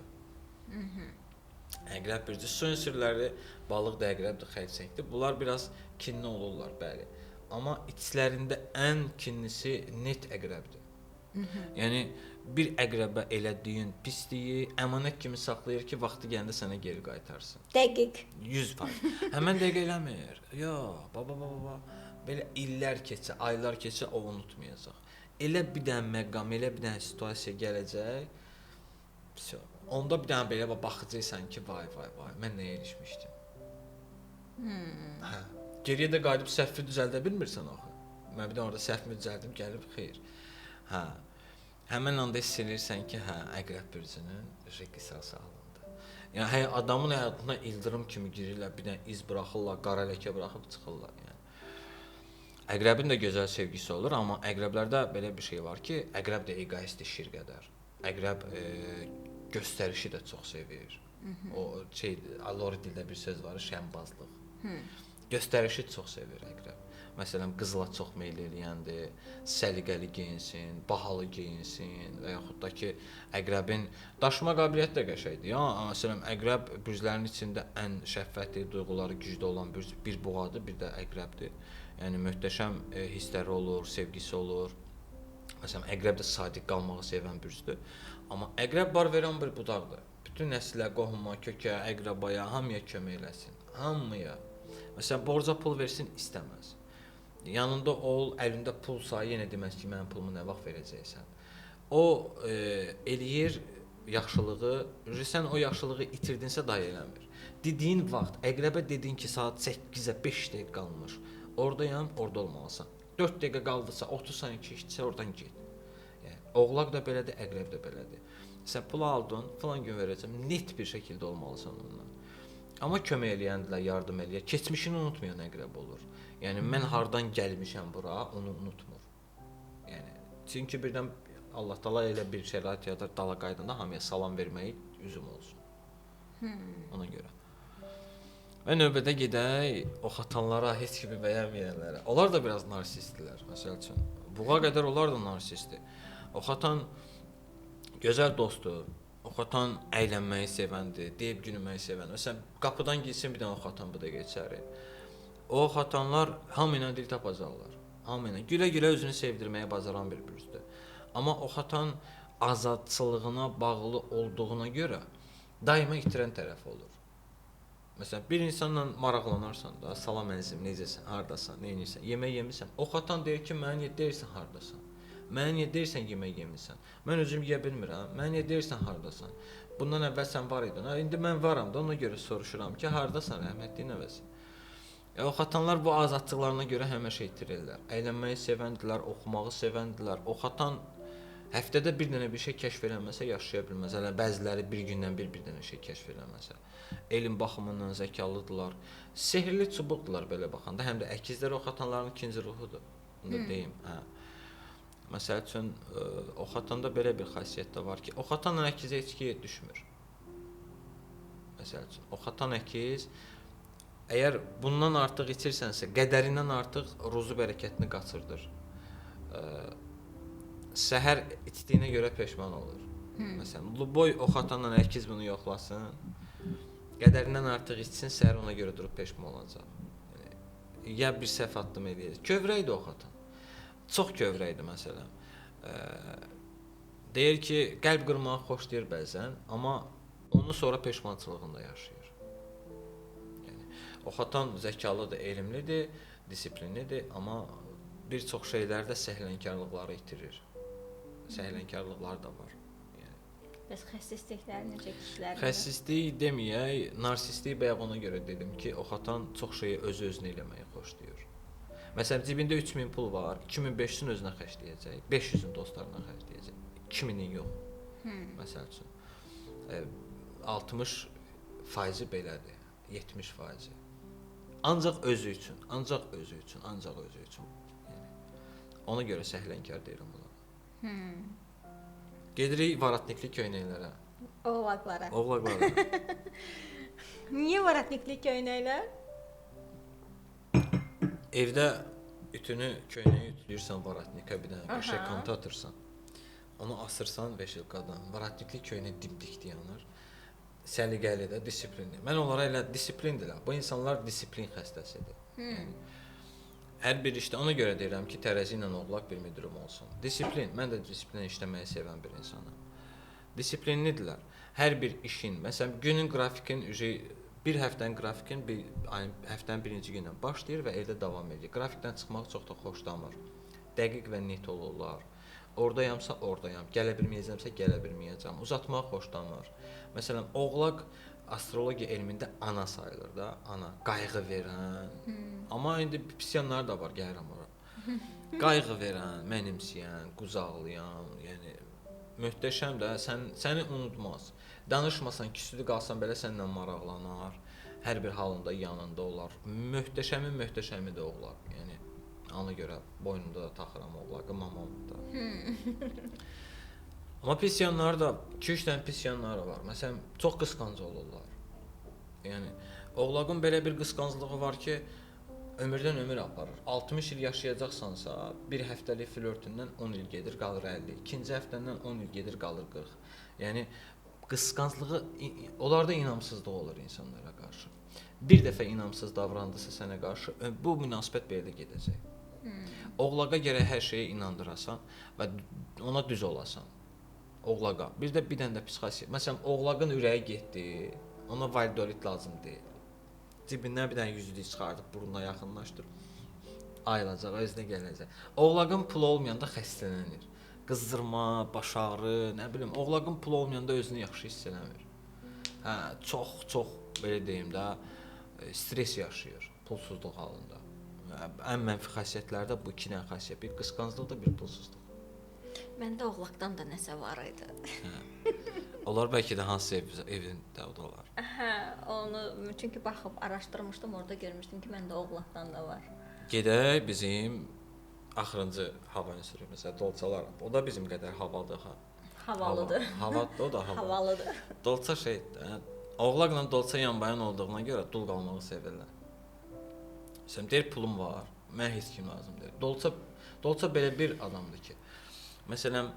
Əqrəb bürcü, su ünsürləri, balıq da əqrəbdir, xərçəngdir. Bunlar biraz kinli olurlar, bəli. Amma içlərində ən kinlisi net əqrəbdir. Yəni bir əqrəbə elədiyin pisliyi əmanət kimi saxlayır ki, vaxtı gələndə sənə geri qaytarsın. Dəqiq. 100%. Həmən dəqiq eləmir. Yox, baba, baba, belə illər keçsə, aylar keçsə o unutmayacaq. Elə bir dənə məqam, elə bir dənə situasiya gələcək. Onda bir dənə belə baxacaqsan ki, vay, vay, vay, mən nəyə ilişmişdim? Hə. Geriyə də qayıdıb səhvi düzəldə bilmirsən axı. Mən bir dənə orada səhvimi düzəldim, gəlib xeyir. Hə. Həmən anda hiss edirsən ki, hə, əqrəb bürcünün qisası alındı. Yəni hə, adamın həyatına ildırım kimi girirlər, bir dənə iz buraxırlar, qara ləkə buraxıb çıxırlar yəni. Əqrəbin də gözəl sevgisi olur, amma əqrəblərdə belə bir şey var ki, əqrəb də egoistdir şir qədər. Əqrəb göstərişi də çox sevir. O şey, lori dildə bir söz var, şəmbazlıq. Göstərişi çox sevir əqrəb. Məsələn, qızıla çox meyl eləyəndir, səliqəli geyinsin, bahalı geyinsin və yaxud da ki, əqrəbin daşıma qabiliyyəti də qəşəngdir. Ya, məsələn, əqrəb bürclərin içində ən şəfqətli, duyğuları güclü olan bürc bir buğadır, bir də əqrəbdir. Yəni möhtəşəm hissləri olur, sevgisi olur. Məsələn, əqrəb də sadiq qalmağı sevən bürcdür. Amma əqrəb bar verən bir budaqdır. Bütün nəslə, qohuma, kökə, əqrəbaya, hamıya kömək eləsin. Hamıya. Məsələn, borca pul versin, istəməz. Yanında ol, əlində pulsa, yenə deməz ki, mənim pulumu nə vaxt verəcəksən. O eləyir yaxşılığı, sən o yaxşılığı itirdinsə daha eləmir. Dediyin vaxt, əqrəbə dedin ki, saat 8-ə 5 dəqiqə qalmış. Oradayam, orada olmalısan. 4 dəqiqə qaldısa, 30 saniyə keçdisə, oradan get. Yəni, oğlaq da belədir, əqrəb də belədir. Sən pulu aldın, filan gün verəcəm, net bir şəkildə olmalısan ondan. Amma kömək eləyəndirlər, yardım eləyər. Keçmişini unutmayan əqrəb olur. Yəni, mən hardan gəlmişəm bura, onu unutmur. Yəni, çünki birdən Allah Taala elə bir şərait yaradır, dala qaydanda hamıya salam verməyi üzüm olsun. Ona görə. Və növbədə gedək oxatanlara, heç kimi bəyənməyənlərə. Onlar da biraz narsistdirlər, məsəl üçün. Buğa qədər onlar da narsistdir. Oxatan gözəl dostdur, Oxatan əylənməyi sevəndir, deyib gülməyi sevəndir. Məsələn, qapıdan girsin bir dənə oxatan bu da içəri. O oxatanlar hamı ilə dil tapacaqlar. Hamı ilə gülə-gülə özünü sevdirməyə bacaran bir bürcdür. Amma oxatan azadçılığına bağlı olduğuna görə daima itirən tərəf olur. Məsələn, bir insanla maraqlanarsan da, salam əzizim, necəsən, hardasan, nə edirsən, yemək yemisən. Oxatan deyir ki, mənə niyə deyirsən hardasan? Mənə niyə deyirsən yemək yemisən? Mən özüm yeyə bilmirəm. Mənə niyə deyirsən hardasan? Bundan əvvəl sən var idin. Ha, indi mən varam da, ona görə soruşuram ki, hardasan, rəhmətli nəvəsi. Oxatanlar bu azadlıqlarına görə həmişə itirirlər. Əylənməyi sevəndilər, oxumağı sevəndilər. Oxatan həftədə bir dənə bir şey kəşf eləməsə yaşaya bilməz. Hələ bəziləri bir gündən bir dənə şey kəşf eləməsə. Elm baxımından zəkalıdırlar. Sehrli çubuqdurlar belə baxanda. Həm də əkizlər oxatanların ikinci ruhudur. Bunu da deyim. Hə. Məsəl üçün, oxatanda belə bir xasiyyət də var ki, oxatanla əkizə içkiyə düşmür. Məsəl üçün, oxatan əkiz əgər bundan artıq içirsənsə, qədərindən artıq ruzu bərəkətini qaçırdır. Səhər içdiyinə görə peşman olur. Məsələn, Luboy oxatanla əkiz bunu yoxlasın, qədərindən artıq içsin, səhər ona görə durub peşman olacaq. Yəni, ya bir səhv addım eləyəcək. Kövrəkdir oxatan. Çox kövrəkdir məsələn. Deyir ki, qəlb qırmağı xoşlayır bəzən, amma onu sonra peşmançılığında yaşayır. Yəni, oxatan zəkalıdır, elmlidir, disiplinlidir, amma bir çox şeylərdə səhlənkarlıqları itirir. Səhlənkarlıqlar da var. Yəni. Bəs xəsisliklər necə kişilərdə? Xəsislik deməyək, narsistlik bayaq ona görə dedim ki, oxatan çox şeyi özü-özünə eləməyi xoşlayır. Məsələn, cibində 3000 pul var, 2500-ünü özünə xərcləyəcək, 500-ünü dostlarına xərcləyəcək, 2000-in yox. Məsəl üçün, 60% belədir, 70%. Ancaq özü üçün, ancaq özü üçün, ancaq özü üçün. Yəni, ona görə səhlənkar deyirəm onlara. Gedirik varatnikli köynəklərə. Oğlaqlara. Oğlaqlara. Niyə varatnikli köynəklər? Evdə ütünü, köynəyi ütülürsən varatnika, bir dənə qəşəng kanta atırsan. Onu asırsan veşilkadan. Varatnikli köynək dipdik dayanır. Səliqəli də, disiplinli. Mən onlara elə disiplindirlər. Bu insanlar disiplin xəstəsidir. Yəni, hər bir işdə ona görə deyirəm ki, tərəzi ilə oğlaq bir müdürüm olsun. Disiplin. Mən də disiplinlə işləməyi sevən bir insanam. Disiplinlidirlər. Hər bir işin, məsələn, günün qrafikin, bir həftənin qrafikin bir ayın həftənin birinci gündən başlayır və evdə davam edir. Qrafikdən çıxmaq çox da xoşlamır. Dəqiq və net olurlar. Ordayamsa ordayam, gələ bilməyəcəmsə gələ bilməyəcəm. Uzatmaq xoşlamır. Məsələn, oğlaq astrologiya elmində ana sayılır da, ana, qayğı verən. Amma indi pis yanları da var, gəlirəm ora. Qayğı verən, mənimsəyən, qucaqlayan, yəni möhtəşəm də, səni unutmaz. Danışmasan, küsülü qalsan belə səninlə maraqlanar. Hər bir halında yanında olar. Möhtəşəmin möhtəşəmi də oğlaq. Yəni ona görə boynumda da taxıram oğlağı, mamam da. Amma pis yanları da, 2-3 dənə pis yanları var. Məsələn, çox qısqanc olurlar. Yəni, oğlağın belə bir qısqanclığı var ki, ömürdən ömür aparır. 60 il yaşayacaqsansa, bir həftəlik flörtündən 10 il gedir, qalır 50. İkinci həftəndən 10 il gedir, qalır 40. Yəni, qısqanclığı, onlarda inamsızlıq olur insanlara qarşı. Bir dəfə inamsız davrandısa sənə qarşı, bu münasibət belə də gedəcək. Oğlağa gərək hər şeyə inandırasan və ona düz olasan. Oğlağa. Bir də bir dənə də pis xasiyyət. Məsələn, oğlağın ürəyi getdi, ona validolit lazım deyil. Cibindən bir dənə yüzlük çıxardıb burnuna yaxınlaşdırıb ayılacaq, özünə gələcək. Oğlağın pulu olmayanda xəstələnir. Qızdırma, baş ağrı, nə bilim, oğlağın pulu olmayanda özünü yaxşı hiss eləmir. Hə, çox belə deyim də, stres yaşayır pulsuzluq halında. Ən mənfi xasiyyətlər də bu iki dənə xasiyyət. Bir qısqanclıq da, bir pulsuzluq. Məndə oğlaqdan da nəsə var idi. Hə. Onlar bəlkə də hansı evində olar. Hə, onu çünki baxıb araşdırmışdım, orada görmüşdüm ki, məndə oğlaqdan da var. Gedək bizim axırıncı hava ünsürü, məsələn, dolçalar. O da bizim qədər havalıdır ha. Havalıdır. Havadır, o da havalı. Havalıdır. Dolça şeydir. Oğlaqla dolça yanbayan olduğuna görə dul qalmağı sevirlər. Məsələn, deyir pulum var, mənə heç kim lazım deyil. Dolça belə bir adamdır ki, məsələn,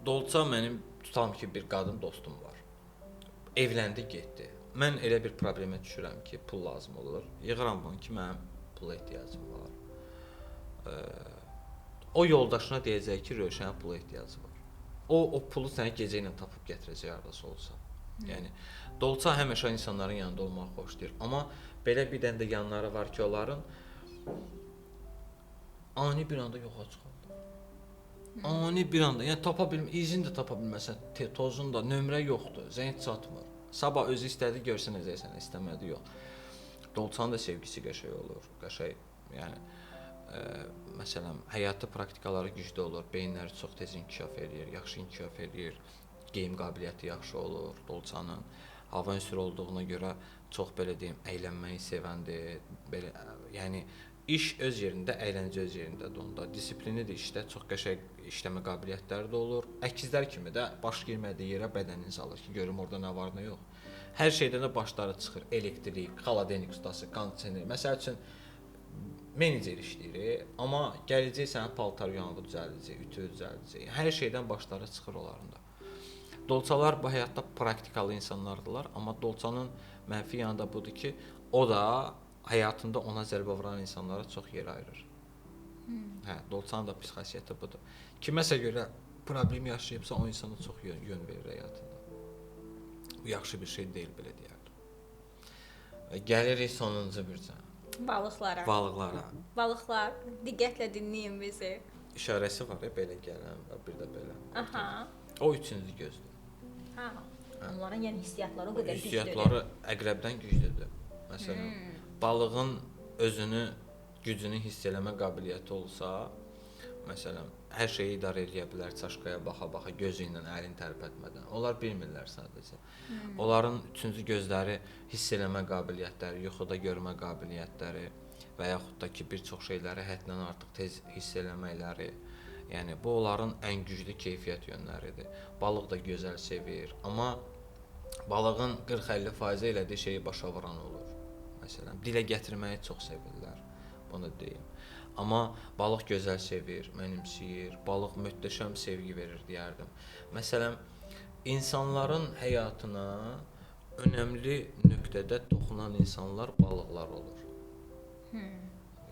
Dolça mənim tutalım ki, bir qadın dostum var. Evləndi, getdi. Mən elə bir problemə düşürəm ki, pul lazım olur. Yığıram bunu ki, mənim pula ehtiyacım var. O yoldaşına deyəcək ki, Rövşənin pula ehtiyacı var. O pulu sənə gecə ilə tapıb gətirəcək hardasa olsa. Yəni Dolça həmişə insanların yanında olmağı xoşlayır. Amma belə bir dənə də yanları var ki, onların ani bir anda yoxa çıxarlar. Ani bir anda, yəni tapa bilmə, izini də tapa bilməsən, tozun da, nömrə yoxdur, zəng çatmır. Sabah özü istədi, görsə necəsən, istəmədi, yox. Dolçanın da sevgisi qəşəng olur, qəşəng, yəni məsələn, həyatda praktikaları güclü olur, beyinləri çox tez inkişaf eləyir, yaxşı inkişaf eləyir, geyim qabiliyyəti yaxşı olur dolçanın. Hava ünsürü olduğuna görə çox belə deyim, əylənməyi sevəndir, belə, yəni iş öz yerində, əyləncə öz yerindədir onda. Disiplini də işdə, çox qəşəng işləmə qabiliyyətləri də olur. Əkizlər kimi də baş girmədiyi yerə bədənini salır ki, görüm orada nə var, nə yox. Hər şeydən də başları çıxır. Elektrik, xaladenik ustası, kondisioner. Məsəl üçün, menecer işləyir, amma gələcək sənə paltar yanğı düzəldəcək, ütü düzəldəcək. Hər şeydən başları çıxır onların da. Dolçalar bu həyatda praktikalı insanlardılar, amma dolçanın mənfi yanı da budur ki, o da həyatında ona zərbə vuran insanlara çox yer ayırır. Hə, dolçanın da pis xasiyyəti budur. Kiməsə görə problem yaşayıbsa, o insana çox yön verir həyatında. Bu yaxşı bir şey deyil, belə deyərdim. Gəlirik sonuncu bircə. Balıqlara. Balıqlara. Balıqlar, diqqətlə dinləyin bizi. İşarəsi var ya, belə gələn və bir də belə. Aha. O üçüncü gözdür. Ha. Onların yəni hissiyatları o qədər güclüdür. Hissiyatları əqrəbdən güclüdür. Məsələn, balığın özünü, gücünü hiss eləmə qabiliyyəti olsa, məsələn, hər şeyi idarə eləyə bilər çaşqaya baxa-baxa, gözü ilə əlini tərpətmədən. Onlar bilmirlər sadəcə. Onların üçüncü gözləri hiss eləmə qabiliyyətləri, yuxuda görmə qabiliyyətləri və yaxud da ki, bir çox şeyləri həddən artıq tez hiss eləməkləri. Yəni, bu onların ən güclü keyfiyyət yönləridir. Balıq da gözəl sevir, amma balığın 40-50% elədiyi şeyi başa vuran olur. Məsələn, dilə gətirməyi çox sevirlər, bunu deyim. Amma balıq gözəl sevir, mənimsəyir, balıq möhtəşəm sevgi verir deyərdim. Məsələn, insanların həyatına önəmli nöqtədə toxunan insanlar balıqlar olur.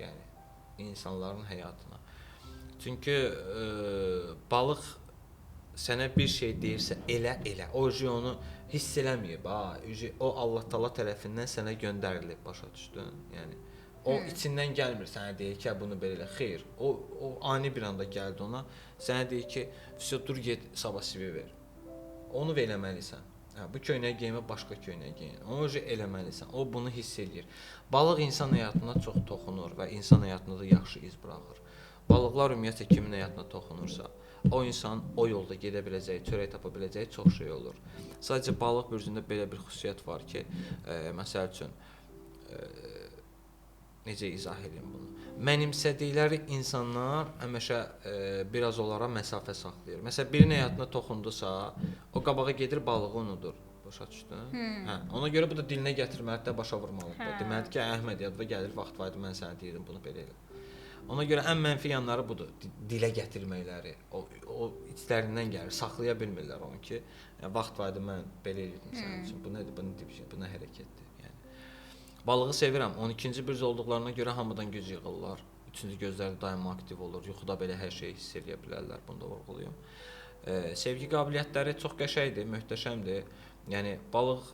Yəni, insanların həyatına. Çünki balıq sənə bir şey deyirsə, elə, elə. O onu hiss eləməyib, ha. O Allah Taala tərəfindən sənə göndərilib, başa düşdün? Yəni, o içindən gəlmir, sənə deyir ki, bunu belə elə. Xeyr, o ani bir anda gəldi ona, sənə deyir ki, vəsə, dur get, sabah sivi ver. Onu eləməlisən. Hə, bu köynəyi geymə, başqa köynəyi geyin. Onu eləməlisən. O bunu hiss eləyir. Balıq insan həyatına çox toxunur və insan həyatında da yaxşı iz buraxır. Balıqlar ümumiyyətlə kimin həyatına toxunursa, o insan o yolda gedə biləcəyi, çörək tapa biləcəyi çox şey olur. Sadəcə balıq bürcündə belə bir xüsusiyyət var ki, məsəl üçün, necə izah edeyim bunu? Mənimsədikləri insanlar həmişə biraz onlara məsafə saxlayır. Məsələn, birinin həyatına toxundusa, o qabağa gedir, balığı unudur. Başa düşdün? Hə, ona görə bu da dilinə gətirməlidir, başa vurmalıdır. Deməlidir ki, Əhməd yadıma gəlir, vaxt var idi, mən sənə deyirdim bunu belə elə. Ona görə ən mənfi yanları budur, dilə gətirməkləri, o içlərindən gəlir, saxlaya bilmirlər onu ki, yəni, vaxt var idi, mən belə eləyirdim sənin üçün, bu nədir, bu nə, bu nə hərəkətdir, yəni. Balığı sevirəm, 12-ci bürc olduqlarına görə hamıdan güc yığırlar, üçüncü gözləri daima aktiv olur, yuxuda belə hər şeyi hiss eləyə bilərlər, bunu da vurğulayım. Sevgi qabiliyyətləri çox qəşəngdir, möhtəşəmdir, yəni balıq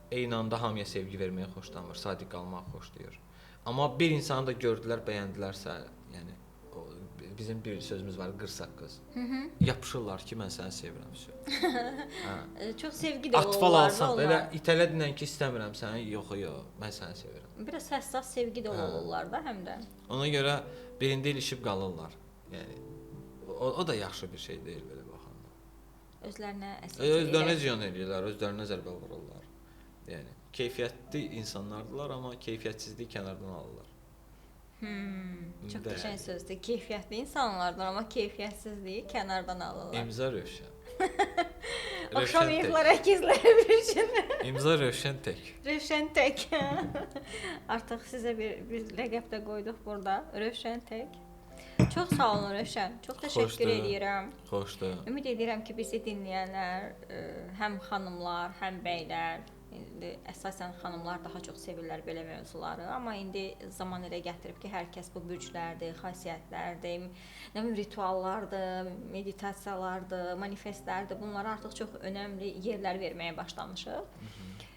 eyni anda hamıya sevgi verməyi xoşlanmır, sadiq qalmağı xoşlayır. Amma bir insanı da gördülər, bəyəndilərsə, yəni o, bizim bir sözümüz var, qırsaqqız. Yapışırlar ki, mən səni sevirəm. Hə. Çox sevgi də olurlar. Atfal alsan, belə itələdinən ki, istəmirəm səni, yox, yox, mən səni sevirəm. Biraz həssas sevgi də olurlar da həm də. Ona görə birində ilişib qalırlar. Yəni o da yaxşı bir şey deyil belə baxanda. Özlərinə əziyyət eləyirlər. Özlərinə ziyan eləyirlər, özlərinə zərbə vururlar. Yəni keyfiyyətli insanlardılar, amma keyfiyyətsizliyi kənardan alırlar. Çox qəşəng sözdür. Keyfiyyətli insanlardır, amma keyfiyyətsizliyi kənardan alırlar. İmza Rövşən. Oxşamayıblar əkizləri bir üçün. İmza Rövşən tək. Rövşən tək. Artıq sizə bir ləqəb də qoyduq burada. Rövşən tək. Çox sağ olun Rövşən. Çox təşəkkür Xoşdur. edirəm. Xoşdur. Ümid edirəm ki, bizi dinləyənlər, həm xanımlar, həm bəylər, indi əsasən xanımlar daha çox sevirlər belə mövzuları, amma indi zaman elə gətirib ki, hər kəs bu bürclərdir, xasiyyətlərdir, nə bilim rituallardır, meditasiyalardır, manifestlərdir. Bunlara artıq çox önəmli yerlər verməyə başlamışıq.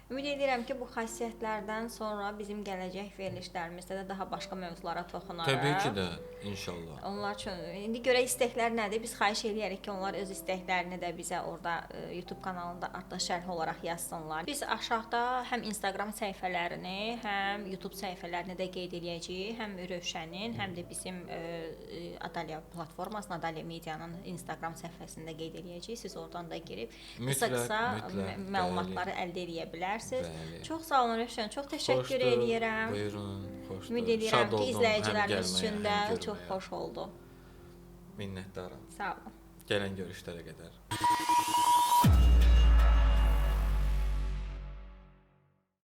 Ümid edirəm ki, bu xasiyyətlərdən sonra bizim gələcək verilişlərimizdə də daha başqa mövzulara toxunarıq. Təbii ki də, inşallah. Onlar üçün indi görək istəklər nədir? Biz xahiş eləyərik ki, onlar öz istəklərini də bizə orada YouTube kanalında artıq şərh olaraq yazsınlar. Biz aşağıda həm Instagram səhifələrini, həm YouTube səhifələrini də qeyd eləyəcəyik. Həm Rövşənin, həm də bizim Adalya platformasının, Adalya Medianın Instagram səhifəsində qeyd eləyəcəyik. Siz oradan da girib qısa-qısa məlumatları əldə eləyə bilərsiniz. Bəli. Çox sağ olun Rövşən, çox təşəkkür Xoşdur, eləyirəm. Buyurun, xoşdur. Ümid edirəm Şad ki, oldum həm izləyicilərimiz gəlməyə, üçün də həm çox görməyə. xoş oldu. Minnətdaram. Sağ olun. Gələn görüşlərə qədər.